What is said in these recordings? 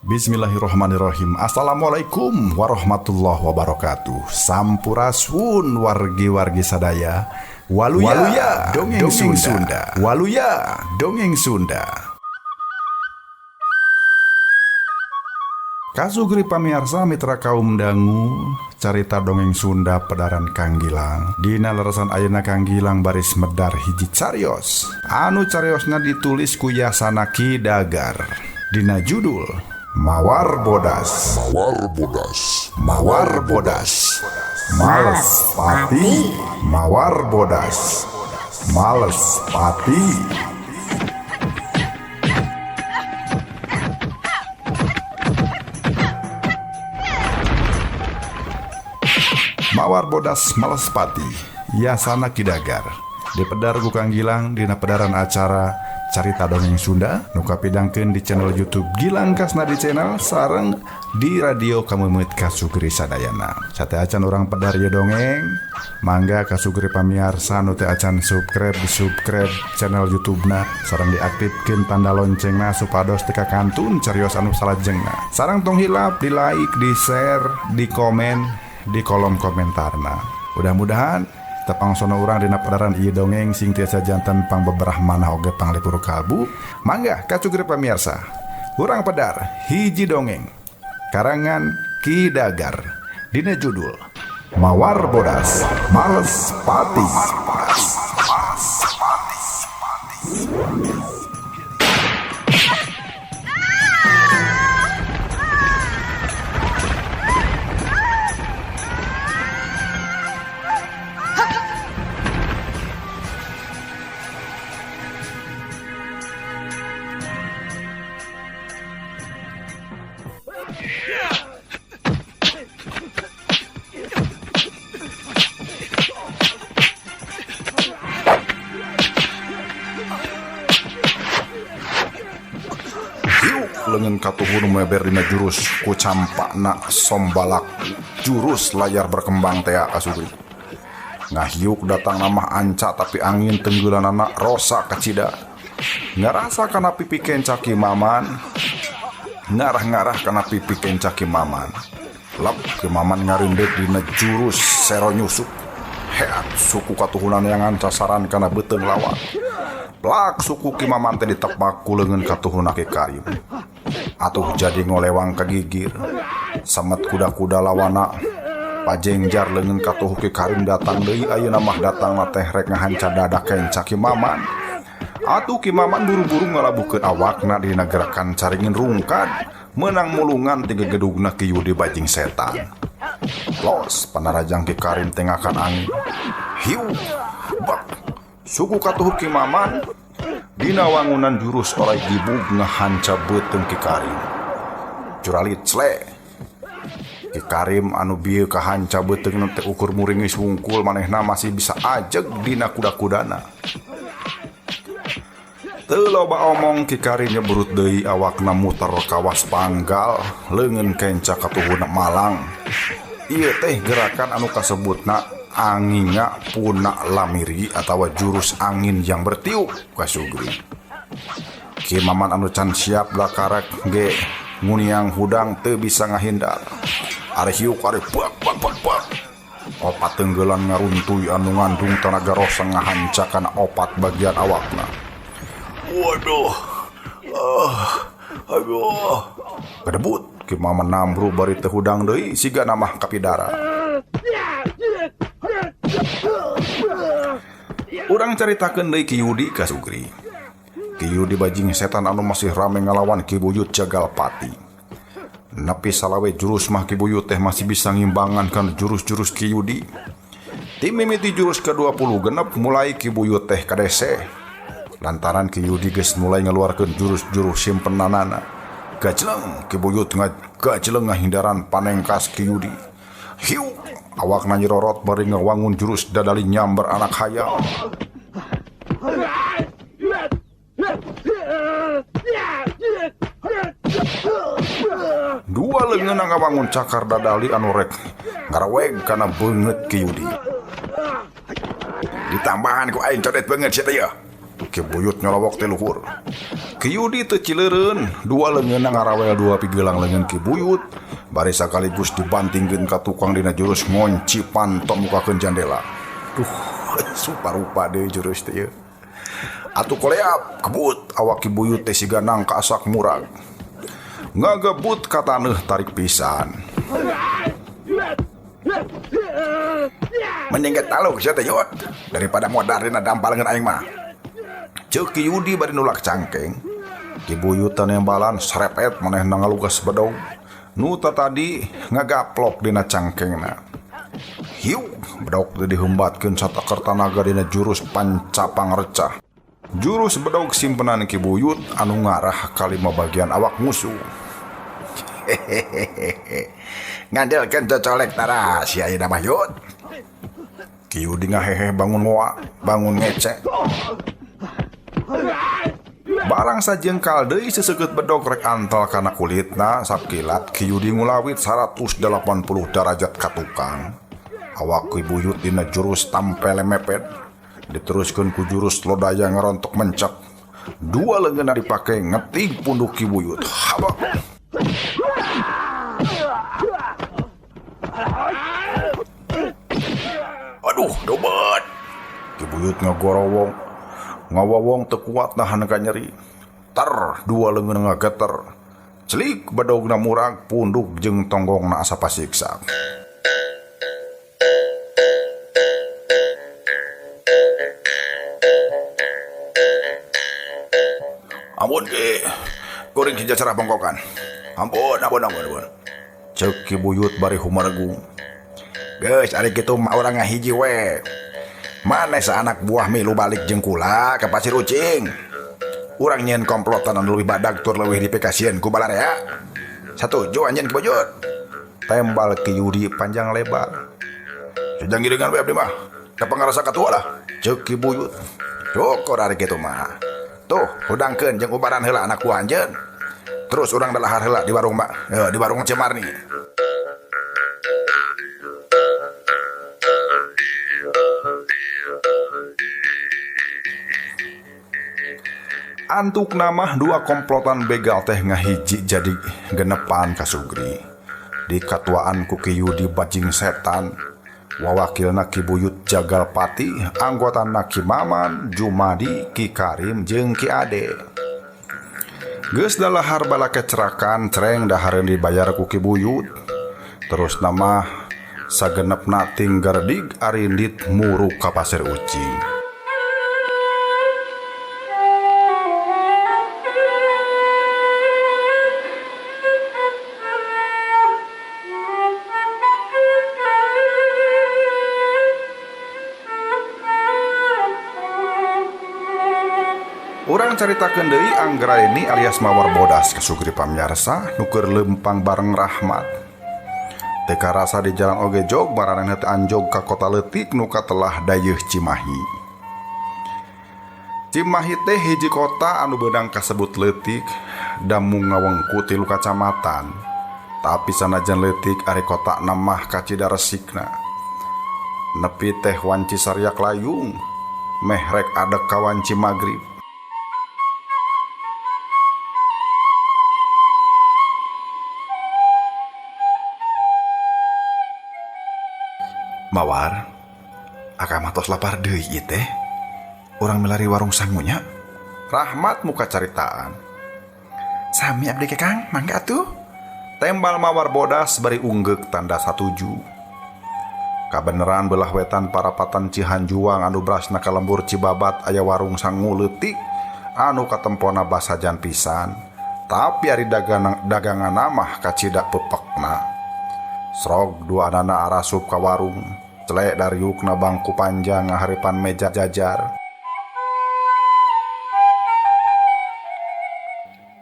Bismillahirrahmanirrahim. Assalamualaikum warahmatullahi wabarakatuh. Sampurasun wargi-wargi sadaya. Waluya, Waluya dongeng, Dongeng Sunda. Sunda. Waluya dongeng Sunda. Kasugri pamiarsa mitra kaum dangu, carita dongeng Sunda pedaran Kang Gilang. Dina leresan ayeuna Kang Gilang baris medar hiji carios. Anu cariosna ditulis ku Yasana Ki Dagar. Dina judul Mawar Bodas. Mawar Bodas. Mawar Bodas. Males pati. Mawar Bodas. Males pati. Mawar Bodas Males Pati, Yasana Ki Dagar. Dipedar ku Kang Gilang dina pedaran acara Carita Dongeng Sunda nu kapidangkeun di channel YouTube Gilang Kasnadi Channel sareng di radio Kameumeuit Kasugri Sadayana. Sateuacan urang pedar ieu dongeng, mangga kasugri pamiarsa nu teu acan subscribe di subscribe channel YouTube-na sareng diaktifkeun tanda loncengna supados teu kakantun carios anu salajengna. Sareng tong hilap di like, di share, di komen di kolom komentarna. Mudah-mudahan tepang sono urang dina pedaran ieu dongeng sing tiasa janten pangbeberah manah oge panglipur kalbu. Mangga kacugri pamiarsa. Urang pedar hiji dongeng karangan Ki Dagar dina judul Mawar Bodas Males Pati. Lengan katuhun meber dina jurus ku campakna sombalak jurus layar berkembang tea kasugri. Ngahiuk datang nama anca tapi angin tenggelanana rosa kacida. Ngarasa kana pipi kenca Ki Maman, ngarah-ngarah kana pipi kenca Ki Maman. Lep Ki Maman ngarindet dina jurus sero nyusup. Heat suku katuhunan yang ancasaran kana beuteung lawan. Plak suku Ki Maman teh ditepak ku leungeun katuhuna Ki Karim. Atuh jadi ngolewang kagigir. Samet kuda-kuda lawana. Pajengjar leungeun katuhu Ki Karim datang deui ayeuna mah datangna teh rek ngahanca dada kenca Ki Maman. Atuh Ki Maman buru-buru ngalabuhkeun awakna dina gerakan caringin rungkad meunang mulungan ti gegedugna Ki Yudi bajing setan. Los panarajang Ki Karim teh ngakan angin. Hiu bak suku katuhu Ki Maman dina wangunan jurus orai gibug ngahanca beuteung Ki Karim. Curalit cle. Ki Karim anu bieu kahanca beuteungna teh ukur muringis wungkul manehna masih bisa ajeg dina kuda-kudana. Teu loba omong Ki Karim nyebrut deui awakna muter kawas panggal leungeun kenca katuhuna malang. Ieu teh gerakan anu kasebutna anginga puna lamiri atawa jurus angin yang bertiup kasugri. Ki Maman anu can siap lakarek ge nguniang hudang teu bisa ngahindar. Ari hiuk ari bak bak bak bak. Opat tenggelan ngaruntuy anu ngandung tenaga rosa ngahanca kana opat bagian awakna. Waduh. Aduh. Kedebut Ki Maman nambru bari teu hudang deui siga namah kapidara. Urang caritakeun deui Ki Yudi ka Sugri. Ki Yudi bajing setan anu masih rame ngalawan Ki Buyut Jagalpati. Nepi salawe jurus mah Ki Buyut teh masih bisa ngimbangan kana jurus-jurus Ki Yudi. Ti mimiti jurus ke-20 genep mulai Ki Buyut teh kadese. Lantaran Ki Yudi geus mulai ngeluarkeun jurus-jurus simpenanana. Gajleng Ki Buyut gajleng ngahindaran panengkas Ki Yudi. Hiu awakna nyirorot bari ngawangun jurus dadali nyamber anak hayam. Dua leungeun ngawangun cakar dadali anu rek ngaraweg kana beungeut Ki Yudi. Ditambahan ku aing codet beungeut sia teh. Ki Buyut nyolowok teh luhur. Ki Yudi teu cileureun, dua leungeunna ngarawel dua pigelang leungeun Ki Buyut, bari sakaligus dibantingkeun ka tukang dina jurus ngonci panto mukakeun jandela. Duh, supa-rupa deui jurus teh ieu. Atuh koleap, kebut awak Ki Buyut teh siga nangka asak murag. Ngagebut ka taneuh tarik pisan. Mending ge taluk sia teh Yud, daripada modar dina dampal leungeun aing mah. Ceuk Ki Yudi bari nulak cangkeng. Ki Buyut tanembalan sarepet manehna ngalugas bedog. Nu tatadi ngagaplok dina cangkengna. Hiu, bedog teh dihembatkeun sataker tanaga dina jurus pancapangrecah. Jurus bedog simpenan Ki Buyut anu ngarah ka lima bagian awak musuh. Hehehehe. Ngandelkeun cocolek tara sia ayeuna mah Yud. Ki Yudi ngahehe bangun ngoa, bangun ngece. Barang sajengkal deui seseukeut bedog rek antel kana kulitna sakilat Ki Yudi ngulawit 180 darajat ka tukang. Awak Ki Buyut dina jurus tampele mepet, diteruskeun ku jurus lodaya ngarontok mencek. Dua leungeunna dipake ngetig punduk Ki Buyut. Habak. Aduh, dobet. Ki Buyut ngagorowong. Ngawawong teu kuat nahan ka nyeri. Ter, dua leungeun ngageter. Celik bedogna murag, punduk jeung tonggongna asa pasiksa. Ampun Ki, kuring sejajarah bongkokan. Ampun, ampun, ampun, ampun. Ceuk Ki Buyut bari humaregung. Geus ari kitu mah urang ngahiji we. Maneh saanak buah milu balik jeung kula ka Pasir Ucing. Urang nyieun komplotan anu leuwih badag tur leuwih dipikasieun ku balarea. Satuju anjeun Ki Buyut. Tembal Ki Yudi panjang lebar. Sejang giringan we abdi mah. Da pangarasa katua lah. Ceuk Ki Buyut. Syukur ari kitu mah. Tuh, hudangkeun jeung ubaran heula anak buah anjeun. Terus urang dalahar heula di warung mah, di warung Cimarni. Antuk namah dua komplotan begal teh ngahiji jadi genepan kasugri. Di katuaan ku Ki Yudi bajing setan, wawakilna Ki Buyut Jagalpati, anggotana Ki Maman, Jumadi, Ki Karim jeung Ki Ade. Geus dalahar balake cerakan cereng dahareun dibayar ku Ki Buyut. Terus namah sagenepna tinggerdig arindit muruk ka Pasir Ucing. Urang caritakeun deui Anggraeni alias Mawar Bodas ka Sugri pamiarsa nu keur leumpang bareng Rahmat. Teu karasa di jalan oge jog maranehna teh anjog ka kota leutik nu katelah dayeuh Cimahi. Cimahi teh hiji kota anu beunang kasebut leutik da mung ngawengku tilu kacamatan. Tapi sanajan leutik ari kotana mah kacida resikna. Nepi teh wanci sariak layung, meh rek adek ka wanci magrib. Mawar, akang mah tos lapar deui ieu teh. Urang milari warung sangunya. Rahmat muka caritaan. Sami abdi ke Kang, mangga atuh. Tembal Mawar bodas bari unggeuk tanda satuju. Kabeneran belah wetan parapatan Cihanjuang anu brasna ka lembur Cibabat aya warung sangu leutik anu katempona basajan pisan. Tapi ari daganganna mah kacida pepekna. Srog dua anana arasup ka warung. Celek dariukna bangku panjang ngaharipan meja jajar.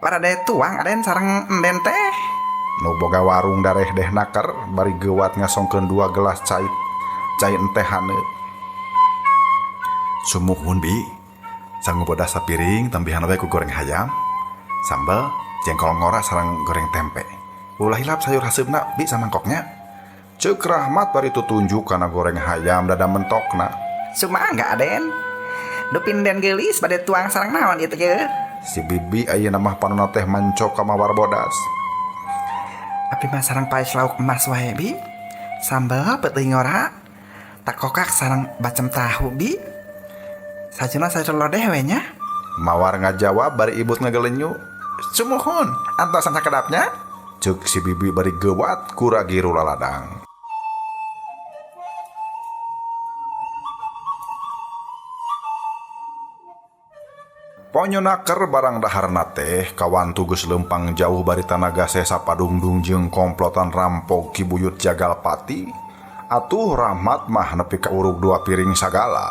Parade tuang aden sareng enden teh. Nu boga warung dareh deh naker bari geuwat ngasongkeun dua gelas cai cai enteh haneut. Sumuhun bi, sangu bodas sapiring tambihan we ku goreng hayam, sambal, jengkol ngora sareng goreng tempe. Ulah hilap sayur haseupna bi samangkoknya. Ceuk Rahmat bari tutunjuk kana goreng hayam dada mentokna. Sumangga aden. Dupinden geulis bade tuang sareng naon ieu teh? Si bibi ayeuna mah panonna teh manco ka mawar bodas. Abdi mah sareng paes lauk emas wae bi. Sambel peuting ngora. Takokak sareng bacem tahu bi. Sajuna sayur lodeh we nya. Mawar ngajawab bari ibut ngagelenyu. Sumuhun, antosan sakedapnya. Ceuk si bibi bari geuwat ku ragiru laladang. Ponyonaker barang daharna teh kawantu geus leumpang jauh bari tanaga sesa padungdung jeung komplotan rampog Ki Buyut Jagalpati atuh Rahmat mah nepi ka urug dua piring sagala.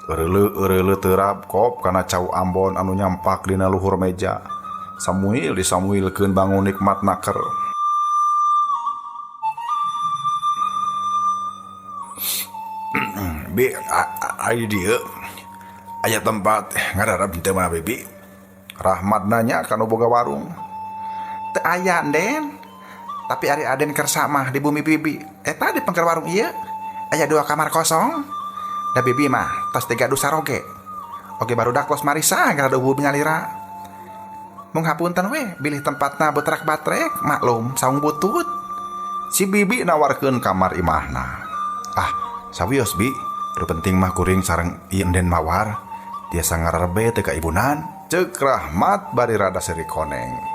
Eureuleu-eureuleu terap kop kana cau Ambon anu nyampak dina luhur meja. Samuil disamuilkeun bangun nikmat naker. Bi ai dieu aya tempat ngadarap teu mana bibi? Rahmat nanya ka nu boga warung. Teu aya Den. Tapi ari Aden kersa mah di bumi bibi. Eta di pengker warung ieu aya 2 kamar kosong. Da bibi mah tos 3 dusa roge. Oge barudak tos marisa gara eueuh nyalira. Mung hapunten we bilih tempatna betrak batrek maklum saung butut. Si bibi nawarkeun kamar imahna. Ah, sawios bi. Nu penting mah kuring sareng ieu Enden Mawar. Tiasa ngararebe teu ka ibunan. Ceuk Rahmat bari rada seuri koneng.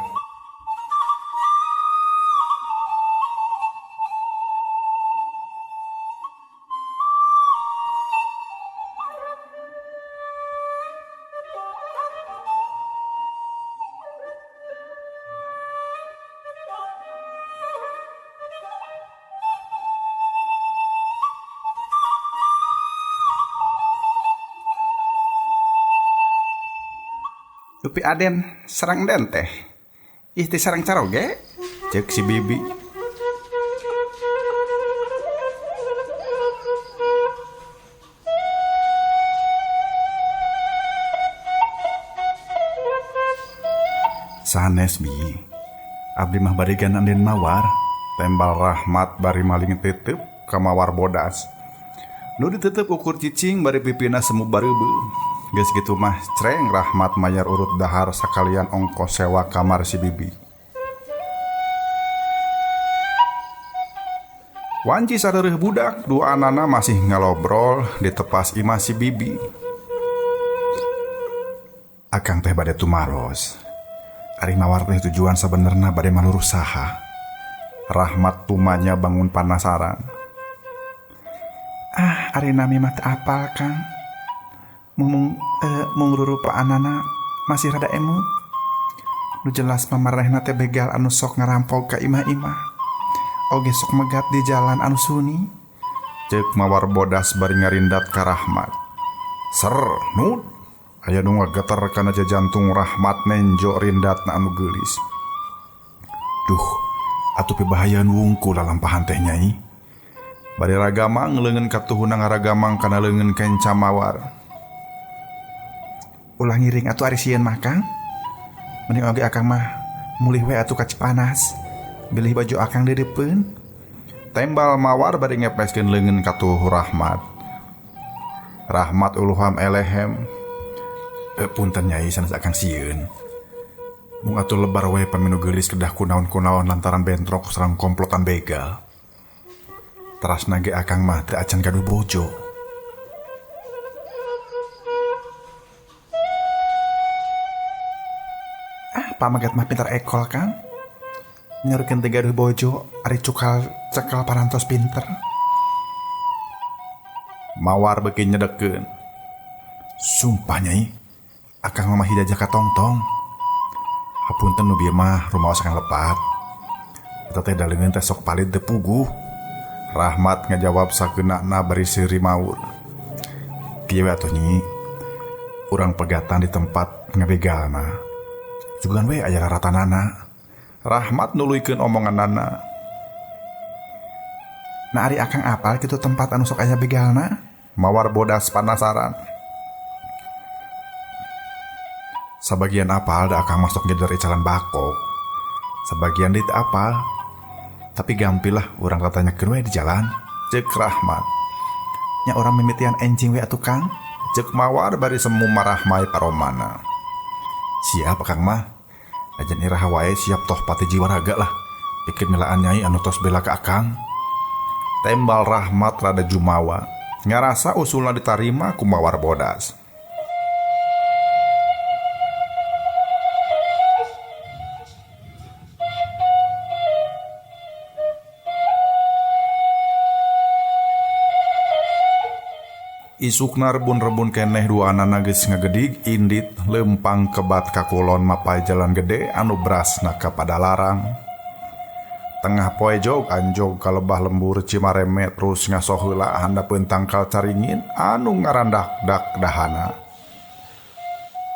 Dupi Aden sareng Den teh. Ih teh sareng caroge? Ceuk si bibi. Sanes bi. Abdi mah barigan Anden Mawar. Tembal Rahmat bari maling tetep ka Mawar bodas. Nu ditetep ukur cicing bari pipina semu bareubeuh. Geus kitu mah creng Rahmat mayar urut dahar sakalian ongkos sewa kamar si bibi. Wanci sareureuh budak dua anana masih ngalobrol di tepas imah si bibi. Akang teh bade tumaros. Ari Mawar teh tujuan sabenerna bade maluruh saha. Rahmat tumanya bangun panasaran. Ah, ari nami mah teu apal Kang. Mung rupa anana masih rada emut. Nu jelas mamarehna teh begal anu sok ngarampok ka imah-imah. Oge sok megat di jalan anu suni. Ceuk Mawar bodas bari ngarindat ka Rahmat. Ser nud aya nu ngageter kana jajantung Rahmat nenjo rindatna anu geulis. Duh, atuh pibahayeun wungkul lalampahan teh nyai. Bari ragamang leungeun katuhuna ngaragamang kana leungeun kenca Mawar. Ulah ngiring atuh ari sieun mah Kang. Mending oge akang mah mulih we atuh ka Cipanas. Bilih baju akang deudeupeun. Tembal Mawar bari ngepeskeun leungeun katuh Rahmat. Rahmat uluham elehem. Punten nyai sanes akang sieun. Mung atuh lebar we paminu geulis kedah kunaon-kunaon lantaran bentrok sareng komplotan begal. Terasna ge akang mah teu acan gaduh bojo. Pamagat mah pintar ekol Kang. Nyarukeun teu gaduh bojo ari cukal cekal parantos pinter. Mawar beuki nyedekeun. Sumpah nyai, akang mah hidajah ka tongtong. Hapunten nu bieu mah rumaos akang lepat. Eta teh daleungeun teh sok palid teu puguh. Rahmat ngajawab sakeunana bari seuri maur. Kieu we atuh nyi. Urang pegatan di tempat ngabegalna. Sugan we aya raratanana. Rahmat nuluykeun omonganana. Nah ari akang apal kitu tempat anu sok aya begalna? Mawar bodas panasaran. Sabagian apal da akang masuk ngeder icalan bako. Sabagian deui teu apal. Tapi gampil lah urang tatanyakeun we di jalan. Ceuk Rahmat. Nya urang mimitian enjing we atuh Kang. Ceuk Mawar bari semu marahmai paromana. Siap Akang mah. Ajan iraha wae siap toh pati jiwa raga lah. Pikeun milaan nyai anu tos bela ka Akang. Tembal Rahmat rada jumawa. Ngarasa usulna ditarima ku Mawar Bodas. Isukna rebun-rebun keneh duanana geus ngagedig indit leumpang kebat ka kulon mapay jalan gede anu brasna ka Padalarang. Tengah poe jog anjog ka lebah lembur Cimareme terus ngaso heula handapeun tangkal caringin anu ngarandak-dak dahana.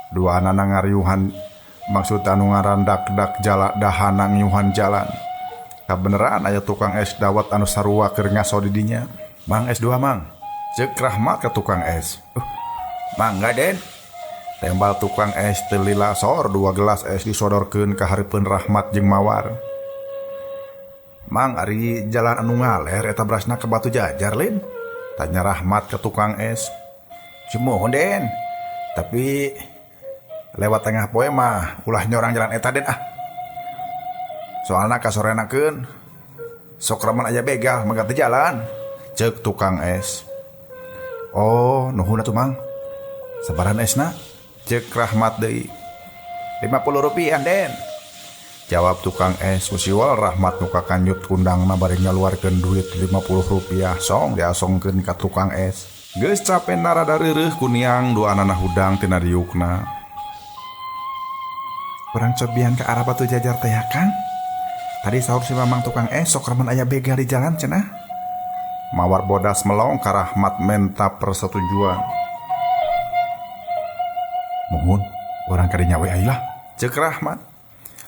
Duanana ngariuhan maksud anu ngarandak-dak jala dahana ngiuhan jalan. Kabeneran aya tukang es dawet anu sarua keur ngaso di dinya. Mang es dua mang. Cek Rahmat ke tukang es. Mangga Den. Tembal tukang es teu lila sor 2 gelas es disodorkeun ka hareupeun Rahmat jeung Mawar. Mang ari jalan anu ngaler eta brasna ke Batu Jajar lin? Tanya Rahmat ke tukang es. Sumuhun Den. Tapi lewat tengah poe mah ulah nyorang jalan eta Den ah. Soalna kasorenakeun sok remen aya begal megat di jalan. Cek tukang es. Oh, nuhun atuh Mang. Sabaran esna? Cek Rahmat deui. 50 rupiah Den. Jawab tukang es. Usiwal Rahmat nu kakanyut kundangna bari ngaluarkeun duit 50 rupiah song diasongkeun ka tukang es. Geus capena rada reureuh kuniang duanana hudang tina diukna. Urang cobian ke arah Batu Jajar teh ya Kang. Tadi saur si Mamang tukang es sok remen aya begal di jalan cenah. Mawar Bodas melong ka Rahmat menta persetujuan. Muhun, urang kadinya we lah. Cek Rahmat.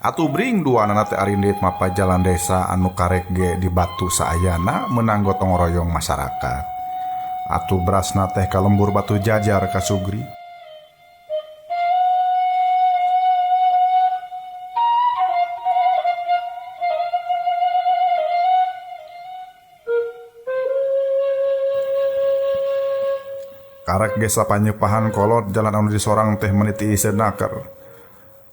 Atuh bring duanana teh arindit mapa jalan desa anu karek ge di Batu saayana meunang gotong royong masyarakat. Atuh brasna teh ka lembur Batu Jajar ka Sugri. Karek ge sapanyepahan kolot jalan anu disorang teh meniti iseun naker.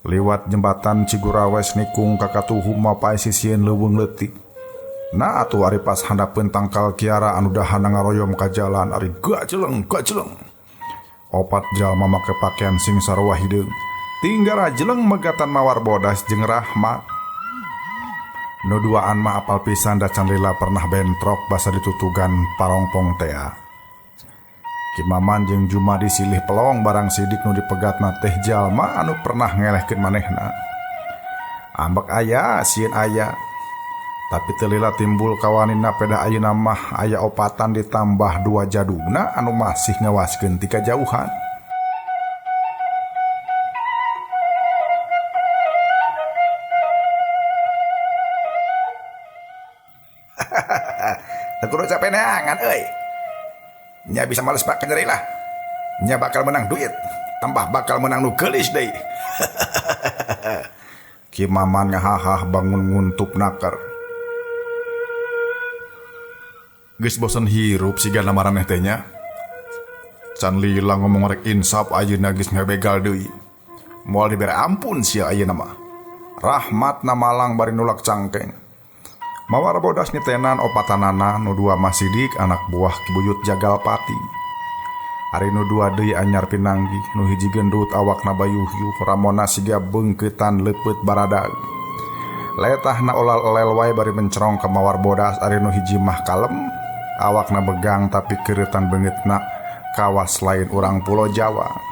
Liwat jembatan Cigurawes nikung ka katuhu mapay sisieun leuweung leutik. Nah atuh ari pas handapeun tangkal kiara anu dahana ngaroyom ka jalan ari gajeleng gajeleng. Opat jalma make pakaian sing sarua hideung. Tinggal ajeleng megatan Mawar Bodas jeung Rahmat. Nu duaan mah apal pisan da can lila pernah bentrok basa ditutugan parongpong tea. Ki Maman jeung Jumadi silih pelong barang sidik nu dipegatna teh jalma anu pernah ngelehkeun manehna. Ambek aya, sieun aya. Tapi teu lila timbul kawanina pedah ayeuna mah aya opatan ditambah 2 jadugna anu masih ngawaskeun ti kajauhan. Teu kudu capek neangan euy. Nya bisa males pak nyeri lah. Nya bakal menang duit, tambah bakal menang nu geulis deui. Ki Maman ngahahah bangun nguntup nakar. Geus bosen hirup siga maraneh teh nya. Can lila ngomong rek insaf ayeuna geus ngabegal deui. Moal dibere ampun sia ayeuna mah. Rahmat na malang bari nulak cangkeng. Mawar Bodas nitenan opatanana nu dua mah Sidik anak buah Ki Buyut Jagalpati. Ari nu dua deui anyar pinanggih nu hiji gendut awakna bayuhyuh ramona siga beungkeutan leupeut baradag. Letahna olal-olel wae bari mencerong ka Mawar Bodas ari nu hiji mah kalem awakna begang tapi keureutan beungeutna kawas lain urang Pulo Jawa.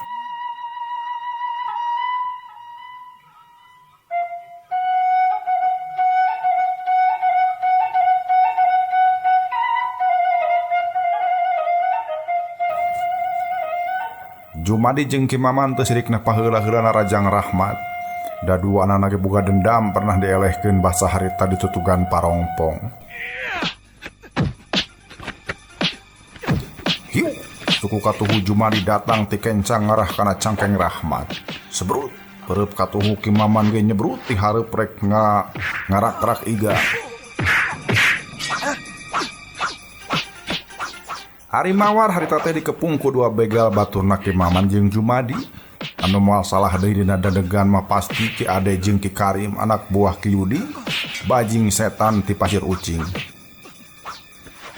Jumadi jeung Ki Maman teu sirikna paheula-heulana rajang Rahmat. Da duanana ge boga dendam pernah dielehkeun basa harita ditutugan parongpong. Hiu, suku katuhu Jumadi datang ti kencang ngarah kana cangkeng Rahmat. Sebrut, pereup katuhu Ki Maman ge nyebrut ti hareup rek ngarak-rak iga. Ari Mawar harita teh dikepung ku dua begal baturna Ki Maman jeung Jumadi. Anu moal salah deui dina dadegan mah pasti Ki Ade jeung Ki Karim anak buah Ki Yudi bajing setan ti Pasir Ucing.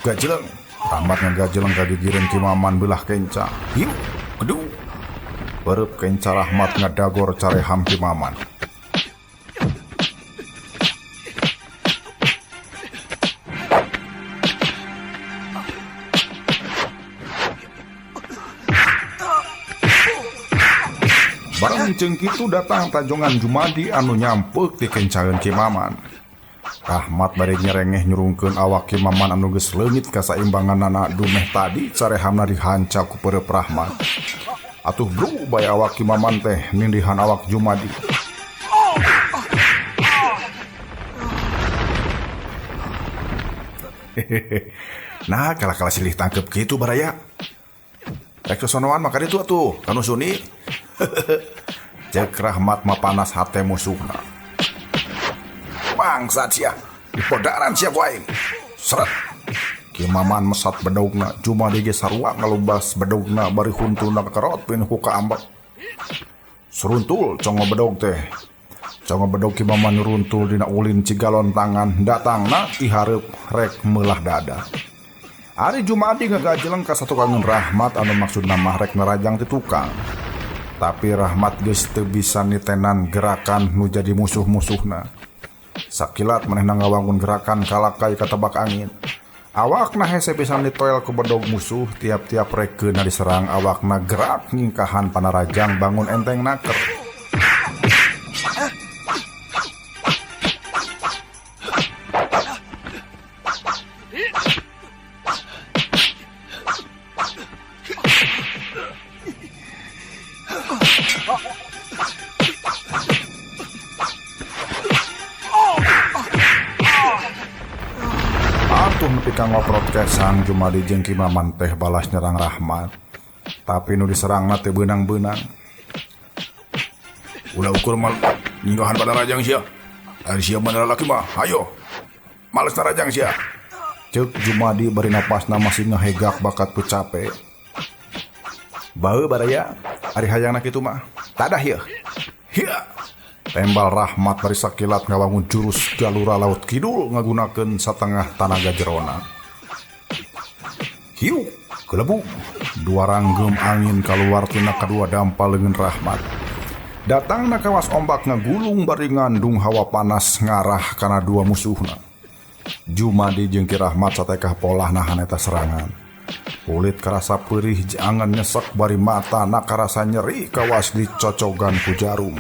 Gajeleng, Rahmat ngagajeleng ka gigireun Ki Maman beulah kenca. Hiu, kedu. Beureub kenca Rahmat ngadagor careham Ki Maman. Bareng jeung kitu datang tajongan Jumadi anu nyampeuk ti kencaeun Ki Maman. Rahmat bari nyerengeh nyurungkeun awak Ki Maman anu geus leungit kasaimbanganana dumeh tadi carehamna dihanca ku peureup Rahmat. Atuh bru bae awak Ki Maman teh nindihan awak Jumadi. Hehehe. Nah, kala-kala silih tangkep kitu baraya. Rek sosonoan mah kaditu atuh, kanu Suni. Cek Rahmat mah panas hate musuhna. Bangsat sia, dipodaran sia ku aing. Seret. Ki Maman mesat bedogna, Jumadi ge sarua ngalubas bedogna bari huntuna kakerot pinuh ku kaambek. Seruntul congo bedog teh. Congo bedog Ki Maman runtul dina ulin cigalon tangan datangna ti hareup rek meulah dada. Ari Jumadi ngagajeleng ka satukangeun Rahmat anu maksudna mah rek nerajang ti tukang. Tapi Rahmat geus teu bisa nitenan gerakan nu jadi musuh-musuhna. Sakilat manehna ngawangun gerakan kalakai katebak angin. Awakna hese pisan ditoel ku bedog musuh, tiap-tiap rekeuna diserang awakna gerak nyingkahan panarajang bangun enteng naker. Atuh nepi ka ngoprot kesan Jumadi jeung Ki Maman teh balas nyerang Rahmat. Tapi nu diserangna teu beunang-beunang. Ulah ukur mal nyinggahan panarajang sia. Ari sia mah lalaki mah, hayo. Males narajang sia. Ceuk Jumadi bari napasna masih ngahegak bakat ku cape. Baeu baraya, ari hayangna kitu mah. Tadah yeuh. Hia. Tembal Rahmat bari sakilat ngawangun jurus Galura Laut Kidul ngagunakeun satengah tanaga jerona. Hiu, gelebug. Dua ranggem angin kaluar tina kadua dampal leungeun Rahmat. Datangna kawas ombak ngagulung bari ngandung hawa panas ngarah kana dua musuhna. Jumadi jeung Ki Rahmat satekah polah nahan eta serangan. Kulit karasa perih jangan nyesek bari mata na karasa nyeri kawas dicocogan ku jarum.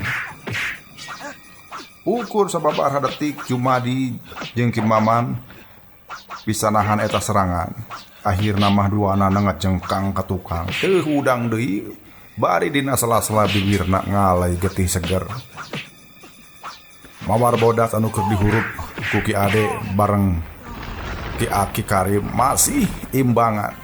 Ukur sababaraha detik Jumadi jeung Ki Maman bisa nahan eta serangan. Akhirna mah duana ngajengkang ka tukang. Teu hudang deui bari dina sela-sela bibirna ngalai getih seger. Mawar bodas anu keur dihurup ku Ki Ade bareng Ki Aki Karim masih imbangan.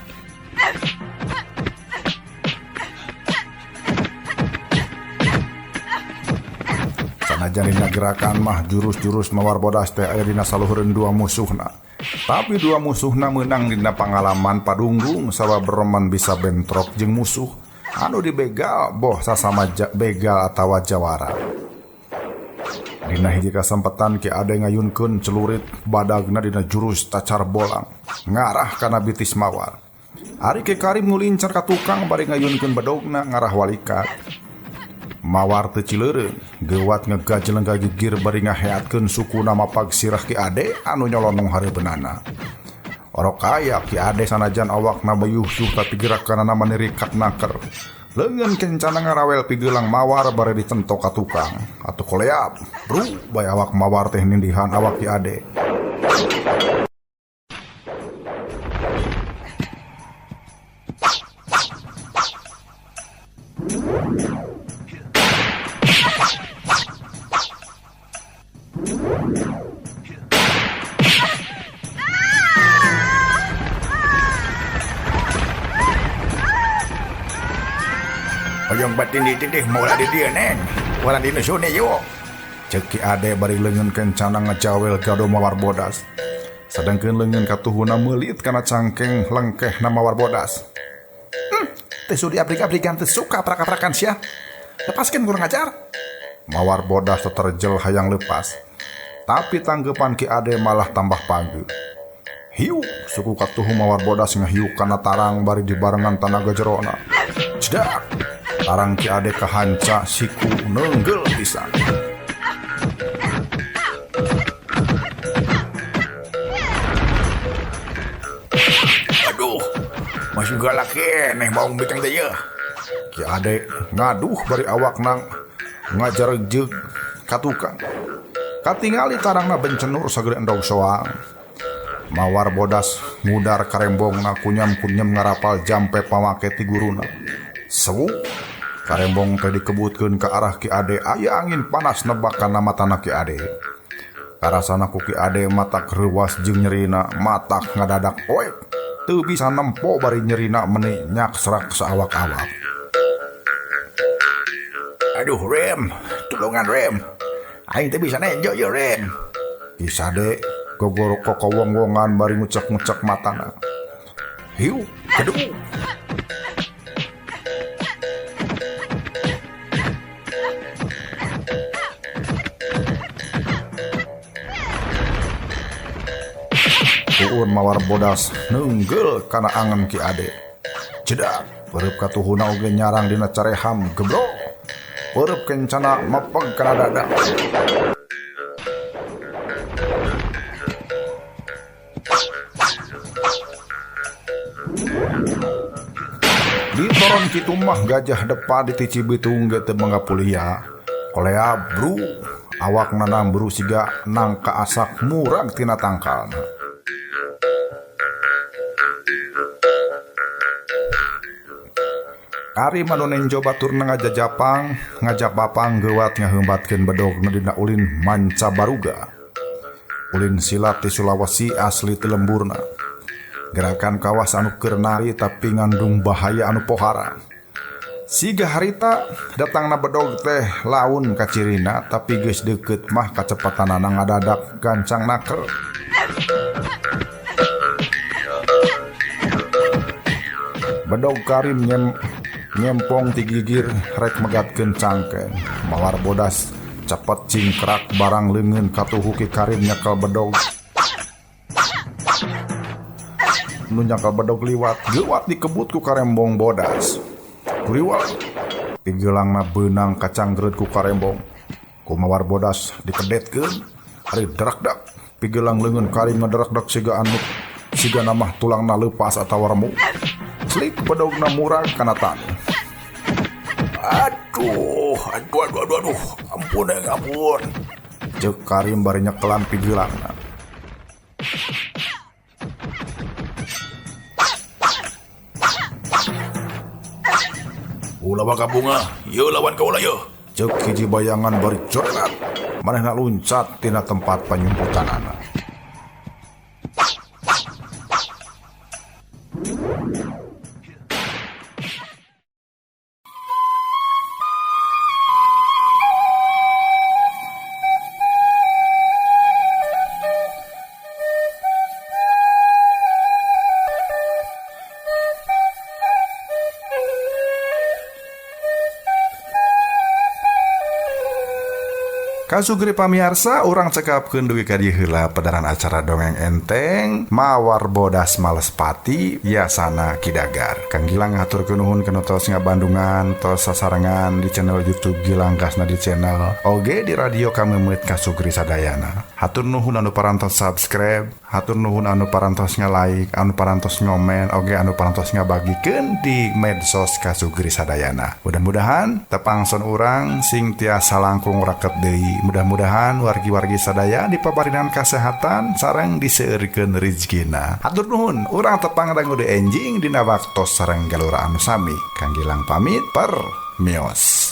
Sanajan dina gerakan mah jurus-jurus mawar bodas teh aya dina saluhureun dua musuhna. Tapi dua musuhna meunang dina pangalaman padunggung sabab remen bisa bentrok jeung musuh anu dibegal boh sasama begal atawa jawara. Dina hiji kasempetan Ki Ade ngayunkeun celurit badagna dina jurus tacar bolang ngarah kana bitis mawar. Ari Ki Karim ngulincar ka tukang bari ngayunkeun bedogna ngarah walikat. Mawar teu cileureung, geuwat ngegajeleng ka gigir bari ngaheatkeun sukuna mapag sirah Ki Ade anu nyolonong hareupeunana. Orok aya Ki Ade sanajan awakna bayuh-yuh tapi gerakanana manirikat naker. Leungeun kencana ngarawel pigelang mawar bari dicentok ka tukang. Atuh koleap, bru bae awak mawar teh nindihan awak Ki Ade. Hoyong batin dititih moal di dieu neng. Ulah di nu suni yuk. Ceuk Ki Ade bari leungeun kencana ngajawel gado mawar bodas. Sedangkeun leungeun katuhuna meulit kana cangkeng lengkehna mawar bodas. Teu sudi abrik-abrikan teu suka prak-prakan sia. Lepaskeun kurang ajar. Mawar bodas terjel hayang lepas. Tapi tanggepan Ki Ade malah tambah pangge. Hiu, suku katuhu mawar bodas ngahiu kana tarang bari dibarengan tanaga jerona. Cedak, tarang Ki Ade kahanca siku nenggel pisan. Aduh, masih galak keneh baung bikang teh yeuh. Ki Ade ngaduh bari awak nang ngajarejeug ka tukang. Katingali tarangna bencenur sagede endog soang. Mawar bodas ngudar karembongna kunyam-kunyam ngarapal jampe pamake ti guruna. Sewu karembong teh dikebutkeun ka arah Ki Ade, aya angin panas nebak kana matana Ki Ade. Karasana ku Ki Ade matak reuwas jeung nyerina, matak ngadadak poek. Teu bisa nempo bari nyerina meni nyaksrak saawak-awak. Aduh Rem, tulungan Rem. Aing teh bisa nenjo ye Rem. Ki Sade gogorok kokowong-wongan bari ngucek-ngucek matana. Hiu, kedu. Puun mawar bodas nenggel kana angen Ki Ade. Cedak, pereup katuhuna oge nyarang dina careham geblok. Pereup kencana mepeg kana dada. Ditoron kitu mah gajah depa di Cibitung ge teu mangapulia. Kolea bru, awakna nambru siga nangka asak murag tina tangkalna. Ari manu nenjo baturna ngajajapang, ngajak bapang geuwat ngaheumbatkeun bedog dina ulin manca baruga. Ulin silat di Sulawesi asli ti lemburna. Gerakan kawas anu keur nari tapi ngandung bahaya anu pohara. Siga harita datangna bedog teh laun kacirina tapi geus deukeut mah kacepatanana ngadadak gancang naker. Bedog Karim nyempong ti gigir rek megatkeun cangkeng. Mawar bodas cepet cingkrak barang leungeun katuhu Ki Karim nyekel bedog. Nu nyekel bedog liwat geuwat dikebut ku karembong bodas. Kuriwat pigeulangna beunang kacanggereud ku karembong. Ku mawar bodas dikedetkeun ari derakdak pigelang leungeun Karim ngederekdek siga anu siga namah tulangna leupas atawa remuk. Slik bedogna murag kana taneuh. Aduh, aduh, aduh, aduh, aduh, ampun, ampun. Ceuk Karim bari nyekelan pigeulangna. Ulah baka bunga, yeuh lawan kaula yeuh. Ceuk hiji bayangan bari corelat, manehna luncat tina tempat panyumputanana. Kasugri pamiarsa, urang cekapkeun dugi ka dieu heula pedaran acara dongeng enteng Mawar Bodas Malespati Yasana Kidagar. Kang Gilang ngaturkeun nuhun kana tos ngabandungan tos sasarengan di channel YouTube Gilang Kasnadi Channel oge di radio Kameumit Kasugri sadayana. Hatur nuhun anu parantos subscribe, hatur nuhun anu parantos nga-like, anu parantos ngomen, oge anu parantos ngabagikeun di medsos Kasugri sadayana. Mudah-mudahan tepangson urang sing tiasa langkung raket deui. Mudah-mudahan wargi-wargi sadaya dipaparinan kasehatan sareng diseueurkeun rizkina. Hatur nuhun, urang tepang dangu deui enjing dina waktos sareng galura anu sami. Kang Gilang pamit, per mios.